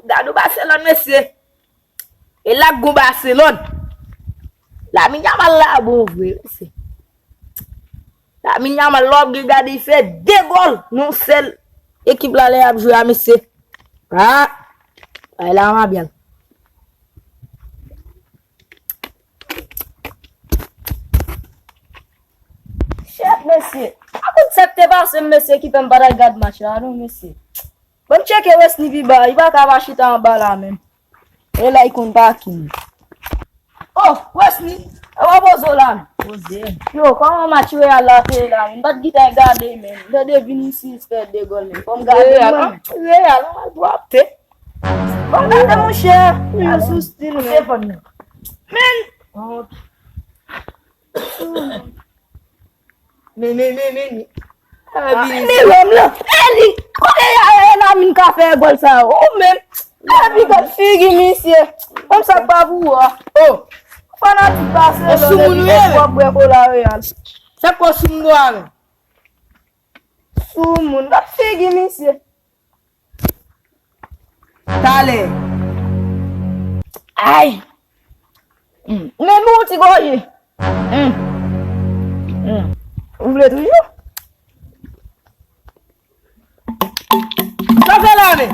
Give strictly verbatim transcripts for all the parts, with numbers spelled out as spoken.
Gade yon Baselòn, mesye. E la k gon Baselòn. Lamine Yamal la bon vre, mesye. Lamine Yamal, lè w gen gade, li fè de gòl nan yon sèl ekip la lè y ap jwe a, mesye. Ah, bay la Mabyal. Shit, mesye. Pa konn sa k te pase m, mesye, ki fè m pa t al gad match la, non, mesye. Bon, m tcheke Wesny pi ba, li pa ka pa chita anba la menm. E la, li konn pa ki. Oh, Wesny, e w poze w la menm. Poze. Yo, kòman match Real la te ye la menm? M pa t gentan gade menm. M tande Vinicius fè de gòl menm. Fò m gade Real, mwen menm. Real, an mal dwapte. Fò m gade monchè. Yo sou stil menm. Men. Men, men, men, men. Ah, men lòm lan. E li. Kote Lamine ka fè gòl sa yo? Ou menm. Epi gad figi misye. Kòm sa k pa pou ou a. Oh. Fanatik Barcelone epi w ap bwè kola Real. Sa k pa sou moun a menm? Sou moun. Gad figi misye. Talè. Ay. Mm. Men bon ti gòye. Mm. Mm. Ou vle toujou? Sa fè la men?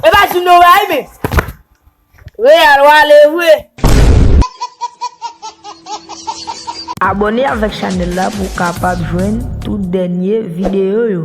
E pa di nou bay men. Real w ale vre. Abòne avèk chanèl la pou w kapab jwenn tout dènye videyo yo.